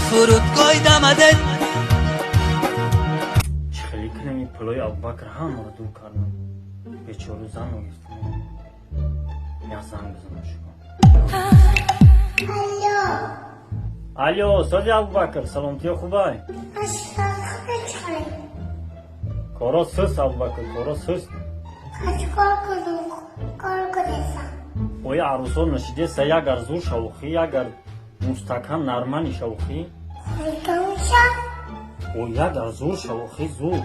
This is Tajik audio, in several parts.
Фурудгоҳи Дамадет. Чӣ хеле кунем, ин пулои Абубакр ҳамаро дур кардам. Бечору зан гирифтам. Як занг бизанам шумо. Алло. Алло, сози, Абубакр, саломатиё хубай? Чӣ? Коро суст, Абубакр, коро суст. Чикор кунам? Кор кунесам. Оя арӯсо нашидеса, ягар зур шавухӣ, ягар мустаҳкам нормальный шавухӣ. Хулиган? О, ягар зур шавухӣ, зур.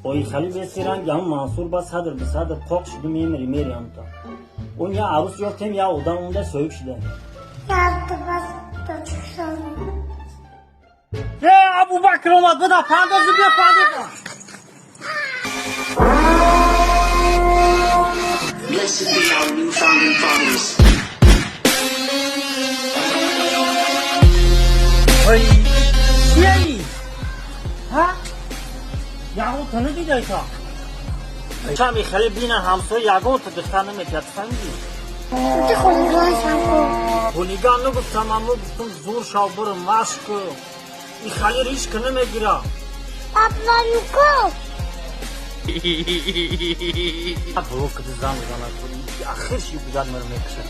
Ои хали беси ранги ҳам Мансур ба садр бисадр қоқ шуду мемири, мери ҳамта. Он я арӯс ёфтем, я одам унда соҳиб шуда. Ялта бас Тоҷикистон. Э, Абубакр омад, буда пандозу, биё, пандозу. Blessed be our new founding fathers. Ой, чияи? Ҳа? Ягон надидайта? Чами хеле бина ҳамсоя, ягонта духтар наметиҳад, фаҳмидӣ? Ту хулиган шав. Хулиган нагуфтам, аммо гуфтам, зур шав, бур машқ ку. И хали ришка намегира. Абвалюко. Блок зан зана, ахир ши бигад мар мекушад.